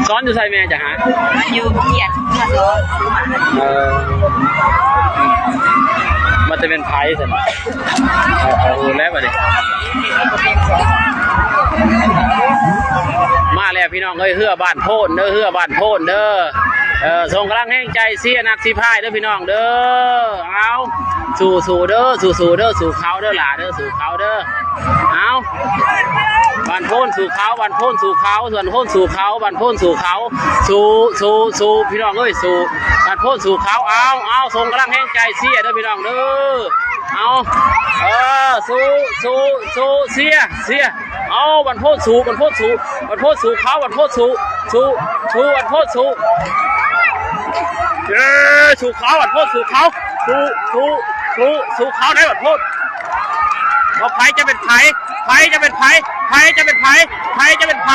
ສອນຢູ່ໃສແມ່ຈະຫາ? ຢູ່ໂຮງຮຽນ ມາສອນ. ເອີ ວ່າແຕ່ແມ່ນໃຜຊັ້ນ. ເອີ ເອີ ຮູ້ແລ້ວບັດນີ້ ມາແລ້ວພີ່ນ້ອງເອີຍ ເຮືອບ້ານໂພນເດີ ເຮືອບ້ານໂພນເດີ. ເອີ ສົ່ງກຳລັງແຮງໃຈເຊຍນັກສີພາຍເດີພີ່ນ້ອງເດີ. ເອົາ ສູ້ໆເດີ ສູ້ໆເດີ ສູ້ເຂົາເດີຫຼ້າເດີ ສູ້ເຂົາເດີ. ເອົາ ບ້ານໂພນສູ້ເຂົາ ບ້ານໂພນສູ້ເຂົາ ບ້ານໂພນສູ້ເຂົາ ບ້ານໂພນສູ້ເຂົາ ສູ້ ສູ້ ສູ້ ພີ່ນ້ອງເອີຍ ສູ້ ບ້ານໂພນສູ້ເຂົາ. ເອົາ ເອົາ ສົ່ງກຳລັງແຮງໃຈເຊຍເດີພີ່ນ້ອງເດີ. ເອົາ ເອີ ສູ້ ສູ້ ສູ້ ເຊຍ ເຊຍ. ເອົາ ບ້ານໂພນສູ້ ບ້ານໂພນສູ້ ບ້ານໂພນສູ້ເຂົາ ບ້ານໂພນສູ້ ສູ້ ສູ້ ບ້ານໂພນສູ້. ເອີ ສູ້ເຂົາ ບ້ານໂພນສູ້ເຂົາ ສູ້ ສູ້ ສູ້ ສູ້ເຂົາໃດບ້ານໂພນ. ວ່າໃຜຈະເປັນໃຜ ໃຜຈະເປັນໃຜ ໃຜຈະເປັນໃຜ ໃຜຈະເປັນໃຜ.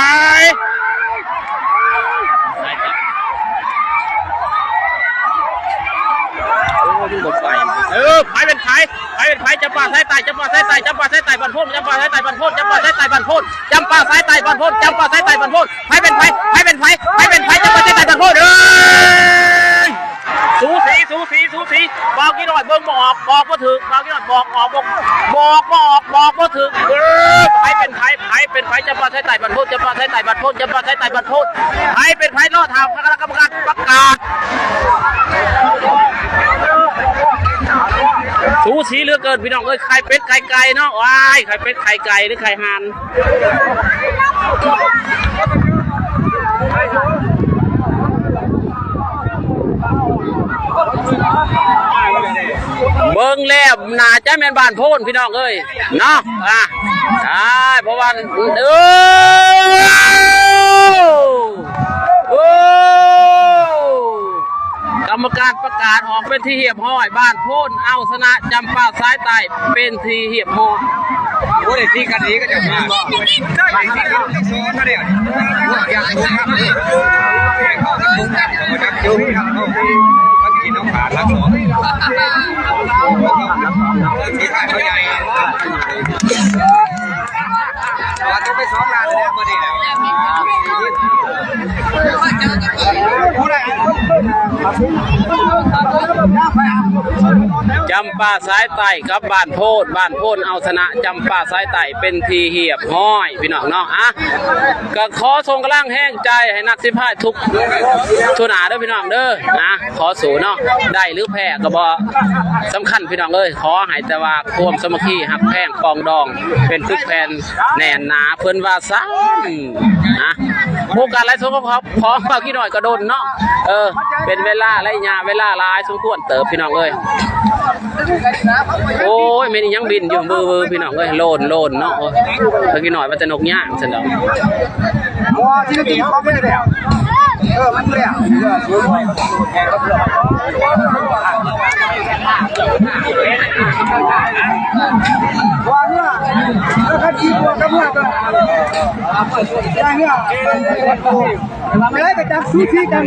ໂອ້ ມັນບໍ່ໄປ. ເອີ ໃຜເປັນໃຜ ໃຜເປັນໃຜ ຈຳປາສາຍໃຕ້ ຈຳປາສາຍໃຕ້ ຈຳປາສາຍໃຕ້ ບ້ານໂພນ ຈຳປາສາຍໃຕ້ ບ້ານໂພນ ຈຳປາສາຍໃຕ້ ບ້ານໂພນ ຈຳປາສາຍໃຕ້ ບ້ານໂພນ ຈຳປາສາຍໃຕ້ ບ້ານໂພນ. ໃຜເປັນໃຜ ໃຜເປັນໃຜ ໃຜເປັນໃຜ ຈຳປາສາຍໃຕ້ ບ້ານໂພນ. ເອີຍ ສູສີ ສູສີ ສູສີ. ບ່າວກີນ້ອຍເບິ່ງບໍ່ອອກ ບອກບໍ່ຖືກ ບ່າວກີນ້ອຍບອກອອກ ບອກ ບອກບໍ່ອອກ ບອກບໍ່ຖືກ. ເອີ ໃຜເປັນໃຜ ໃຜເປັນໃຜ ຈຳປາສາຍໃຕ້ ບ້ານໂພນ ຈຳປາສາຍໃຕ້ ບ້ານໂພນ ຈຳປາສາຍໃຕ້ ບ້ານໂພນ. ໃຜເປັນໃຜ ລໍຖ້າຄະນະກຳມະການປະກາດ. ສູສີເຫຼືອເກີນພີ່ນ້ອງເອີຍ ໄຂ່ເປັດໄຂ່ໄກ່ເນາະ ວ້າຍ ໄຂ່ເປັດໄຂ່ໄກ່ ຫຼືໄຂ່ຫ່ານ. ເບິ່ງແລ້ວໜ້າຈະແມ່ນບ້ານໂພນພີ່ນ້ອງເອີຍເນາະ. ອ່າ ອ່າ ເພາະວ່າ ເອີ ໂອ້ ກຳມະການປະກາດອອກເປັນທີ່ຮຽບຮ້ອຍ ບ້ານໂພນເອົາຊະນະຈຳປາສາຍໃຕ້ເປັນທີ່ຮຽບຮ້ອຍ. ໂອ້ ໄດ້ຕີກັນອີກກໍຈະມາ ວ່າຕ້ອງໄປສອງລ້ານແລ້ວ ບໍ່ໄດ້ແລ້ວ ຜູ້ໃດ ຈຳປາສາຍໃຕ້ກັບບ້ານໂພນ ບ້ານໂພນເອົາຊະນະຈຳປາສາຍໃຕ້ເປັນທີ່ຮຽບຮ້ອຍ ພີ່ນ້ອງເນາະ. ອ່ະ ກໍຂໍສົ່ງກຳລັງແຮງໃຈໃຫ້ນັກສີພາຍທຸກທຸໜ້າເດີພີ່ນ້ອງເດີ. ອ່ະ ຂໍສູ້ເນາະ ໄດ້ຫຼືແພ້ກໍບໍ່ສຳຄັນພີ່ນ້ອງເອີຍ ຂໍໃຫ້ແຕ່ວ່າຄວາມສາມັກຄີຮັກແພງປອງດອງເປັນປຶກແຜ່ນແໜ້ນໜາ ເພິ່ນວ່າຊັ້ນນະ. ໂອກາດຫຼາຍສົດຂອງ ຂອງບ່າວກີນ້ອຍກໍດົນເນາະ ເອີ ເປັນເວລາໄລຍະເວລາຫຼາຍສົມຄວນເຕີບພີ່ນ້ອງເອີຍ. ໂອ້ຍ ແມ່ນອີ່ຫຍັງບິນຢູ່ວືໆ ພີ່ນ້ອງເອີຍ ໂລນ ໂລນເນາະ. ໂອ້ຍ ເມື່ອກີ້ນ້ອຍວ່າແຕ່ນົກຍາງຊັ້ນດອກ. ບໍ່ ທີ່ນີ້ຂອງມັນແລ້ວ ເອີ ມັນແລ້ວ ວ່າເມື່ອ ແລ້ວຄັນຊິບວກກັບເມື່ອກໍໄດ້ເມື່ອ ເວລາໄປຈັບຊູຊິກັນ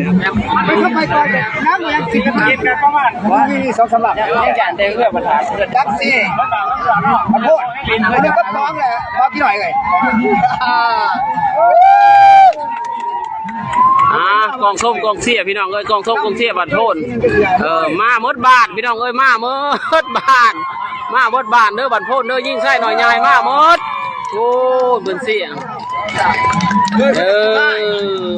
ໄປທຳໄມກ່ອນ ນ້ຳຍັງກິນກັນ ກິນກັນປະມານ ວ່າມີສອງສາມລຳ ຍັງຢ້ານແຕ່ເຮືອບັນຫາ ຈັບສີ່ ຂອໂທດ ອັນນີ້ກໍສອງແຫຼະ ບໍ່ກິນໜ້ອຍເອີຍ. ອ່າ ກອງຊົມກອງເຊຍພີ່ນ້ອງເອີຍ ກອງຊົມກອງເຊຍບ້ານໂພນ ເອີ ມາໝົດບ້ານພີ່ນ້ອງເອີຍ ມາໝົດບ້ານ ມາໝົດບ້ານເດີ ບ້ານໂພນເດີ ຍິງຊາຍນ້ອຍໃຫຍ່ມາໝົດ. ໂອ້ຍ ເພິ່ນເຊຍ ເອີ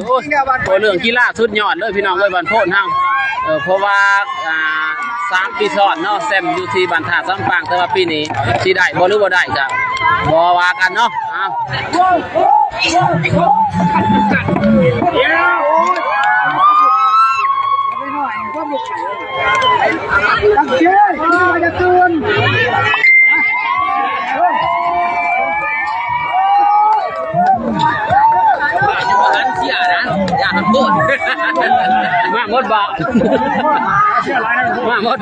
ໂອ້ຍ ເລື່ອງກິລາສຸດຍອດເລີຍພີ່ນ້ອງເອີຍ ບ້ານໂພນເຮົາ ເອີ ເພາະວ່າ ອ່າ ສາມປີຊ້ອນເນາະ ແຊ້ມຢູ່ທີ່ບ້ານທ່າສຳປາງ ແຕ່ວ່າປີນີ້ຊິໄດ້ບໍ່ ຫຼື ບໍ່ໄດ້ກໍບໍ່ວ່າກັນເນາະ. ເອົາ ມາໝົດບໍ່ ມາໝົດ.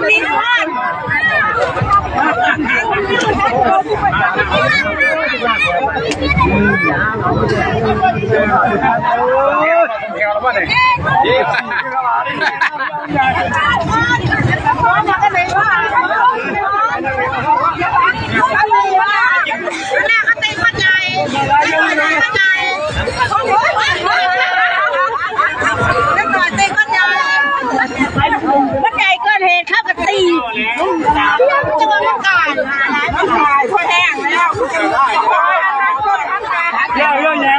เด็กน้อยเตะก้อนใหญ่ เด็กน้อยเตะก้อนใหญ่ มันใหญ่เกินเหตุ เขาก็ตี จะมามันกาย มันกาย พอแห้งแล้ว เยอะๆแยะ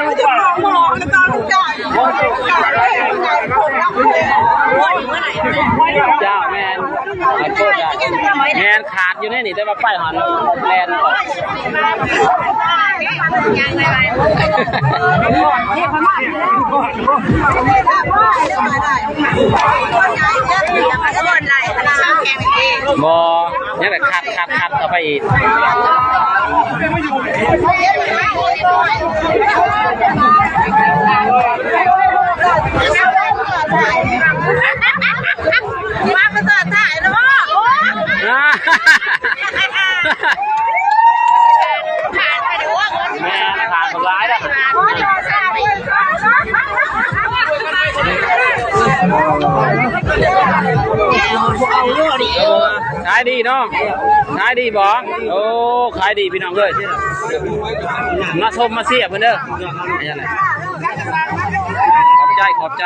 เจ้าแม่น ขอโทษนะ แม่น ขาดอยู่ในนี่ แต่ว่าไปฮอดแล่น บ่ ยังแต่ขัด ขัด ขัดเข้าไปอีก ว่าภาษาไทยนะพ่อ แม่น ขาดบักหลายแล้ว ขายดีเนาะ ขายดีบ่ โอ้ ขายดีพี่น้องเอ้ย มาชมมาเชียร์เพิ่นเด้อ ขอบใจ ขอบใจ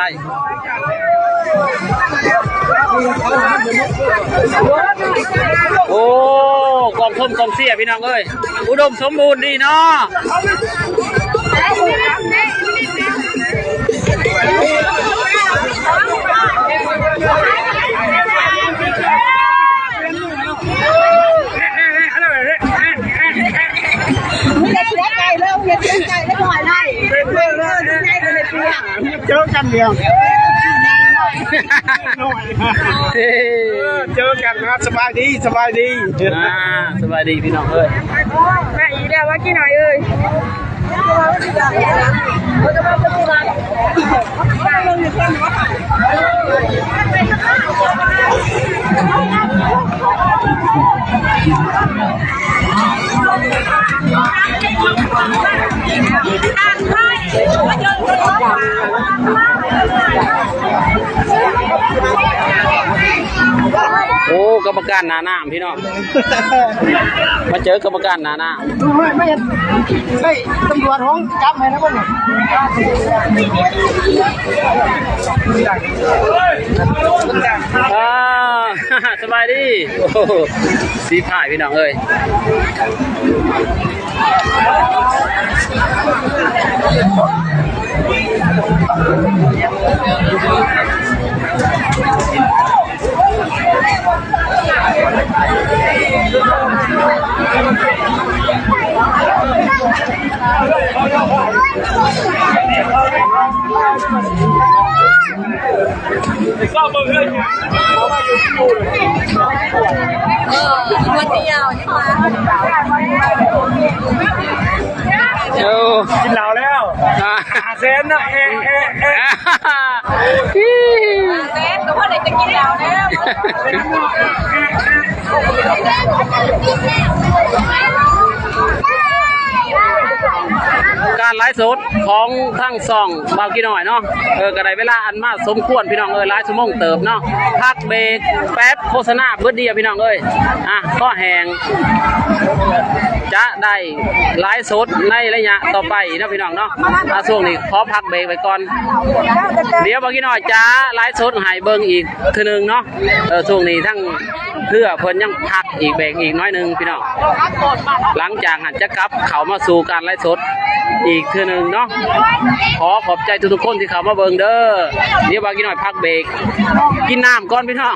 โอ้ กองชมกองเชียร์พี่น้องเอ้ย อุดมสมบูรณ์ดีเนาะ เจอกันเดียว เจอกันครับ สบายดี สบายดี อ่า สบายดีพี่น้องเอ้ย มาอีกแล้ว ว่ากี่หน่อยเอ้ย โอ้ กรรมการหน้าน้ำพี่น้อง มาเจอกรรมการหน้าน้ำ เฮ้ย ตำรวจห้องจับให้นะเพิ่น อ่า สบายดี โอ้โห สีพายพี่น้องเอ้ย เออ กินเหล้าแล้ว อ่า ห้าแสนเนาะ เอะ เอะ เอะ แม่น ก็พอได้จะกินเหล้าแล้ว การไลฟ์สดของทางช่องบ่าวกี่น้อยเนาะ เออ ก็ได้เวลาอันมาสมควรพี่น้องเอ้ย หลายชั่วโมงเติบเนาะ พักเบรกแป๊บ โฆษณาเบิดเดียวพี่น้องเอ้ย อ่ะ คอแห้ง จะได้ไลฟ์สดในระยะต่อไปเนาะพี่น้องเนาะ อ่ะ ช่วงนี้ขอพักเบรกไว้ก่อน เดี๋ยวบ่าวกี่น้อยจะไลฟ์สดให้เบิ่งอีกเทื่อนึงเนาะ เออ ช่วงนี้ทั้ง เทื่อเพิ่นยังพักอีก เบรกอีกน้อยหนึ่งพี่น้อง หลังจากหั้นจะกลับเข้ามาสู่การไลฟ์สดอีกเทื่อหนึ่งเนาะ ขอขอบใจทุกๆคนที่เข้ามาเบิ่งเด้อ เดี๋ยวบ่าวกี่น้อยพักเบรก กินน้ำก่อนพี่น้อง